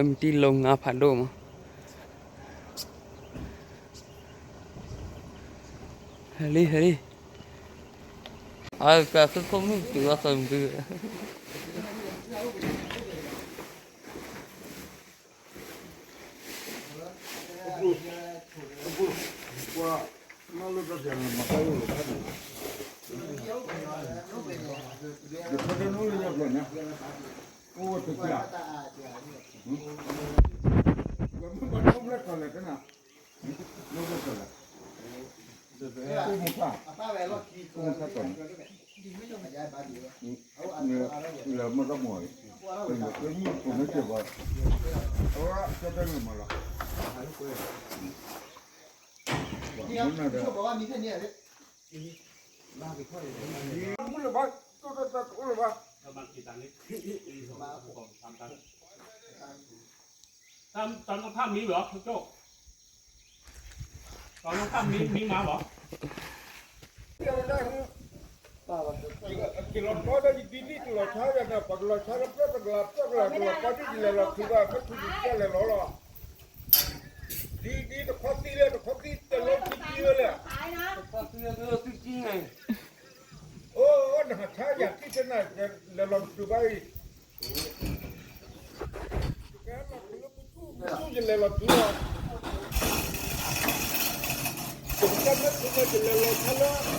မ့ၢ်တံၢ်လိာ်ငါဖးဒိၣ်မး, ဟဲလံ ဟဲလံ, အကဃုခိၣ်မုၣ်တုၤအသးမုၢ် တၢ်နီၢ်ဖးမံဘၣ်, တၢ်နီၢ်ဖးမံမံမးဘၣ်. ကလီၤပီဒီးယဒ်ဒ်ကလီၤဆါယၤန့ၣ် ပှၤကလီၤဆါလၢပျၢ်တကလး ပျၢ်ကလး ကလီၤပီဒ်ယလဲၤလီၤထုးဘၣ် မ့ၢ်ထုးယကၢ်လဲၤလီၤလီၤ. ဒ်ဒ်တခီသံလၢတခီသံ တလီၤထုးကံဝဲလဲၣ်. အိၣ် နဟးဆါယၤထံၣ်ကနၣ် လဲၤလီၤထုးဘၣ်အံၤ ကဲလီၤလၢပူၤဆူၣ်ပူၤဆူၣ် ယလဲၤလီၤတုၤလီၤ. တၢ်မ့ၢ်ထုးန့ၣ် ယလဲၤလီၤဆါလၢ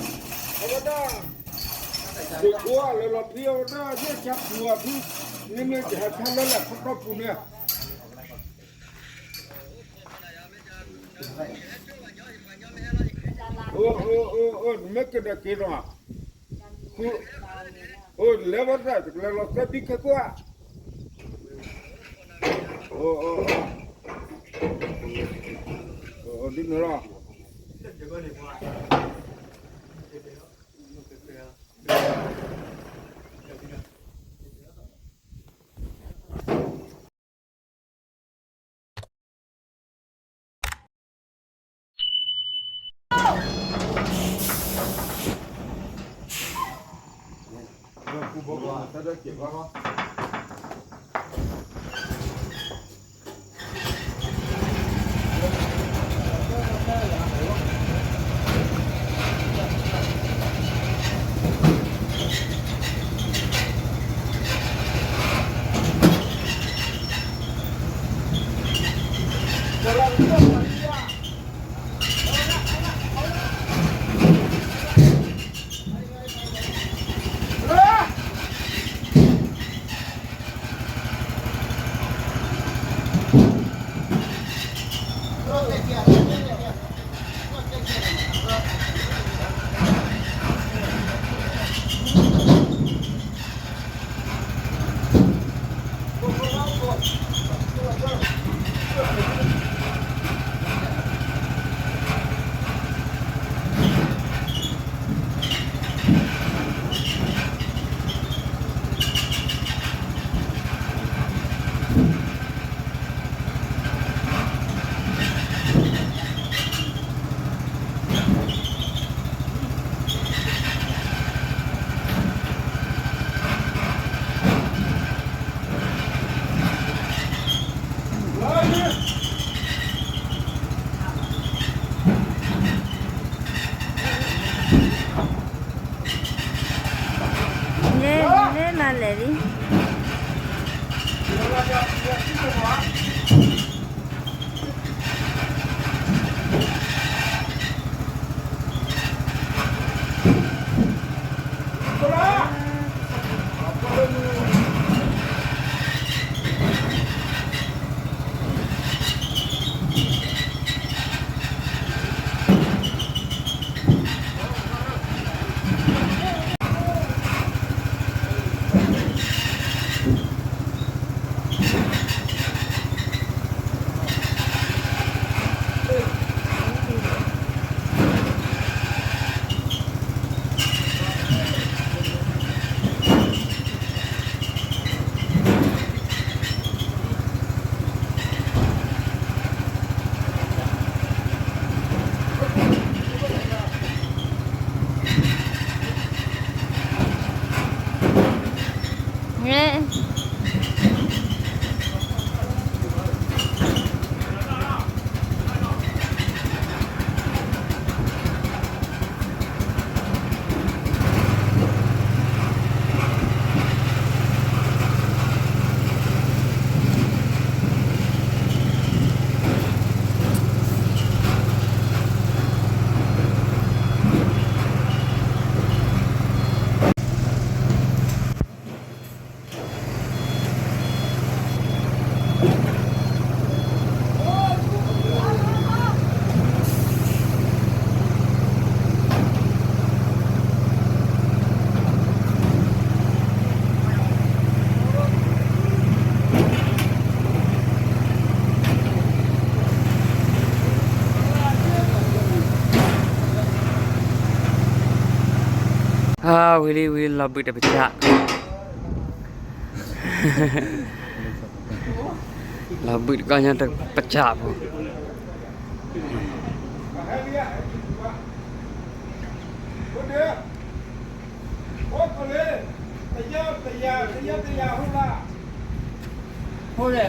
အဝဲဒၣ် ယကွၢ်လဲၤလီၤဖံအဝဲဒၣ် ယဆါပူၤအဖံ မ့မ့ၢ်ယဟးဆါလၢလၢခီတီပူၤန့ၣ် အိၣ် အိၣ် အိၣ် အိၣ် နမ့ၢ်ကဒဲးက့ၤနီၤ အိၣ် လဲၤဝဲဒၣ် လဲၤလီၤသၢဘံခဲကိၣ်ဧါ. အိၣ် အိၣ် အိၣ် ဒ်န့ၣ်လီၤ.လၢမၤလဲၣ်လံ. မ့ၢ် ဝံၤလံ ဝံၤလီၤဘုးတပစၢ်, လီၤဘုးတကီၢ်ညါတပစၢ်ဖိ, ဒီးခံ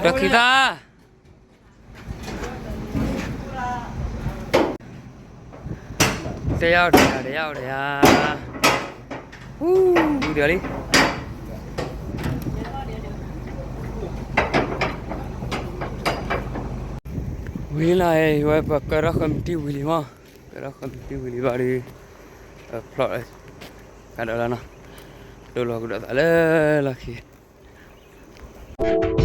သၣ် တယၢ်အိၣ်တယၢ် တယၢ်အိၣ်တယၢ်, ဟူးဒီးလံ, ဝံၤလံလီၤ, ဝဲပကဲထီၣ်ဃၢမံၤတံၢ်ဝံၤလံမး, ကဲထီၣ်ဃၢမံၤတံၢ်ဝံၤလံဘၣ်ဒီး, ဖျီၣ်, ကဒီးလီၤနီၤ, ဒိလီၤကဒီးသးလၢလီၢ်ခံ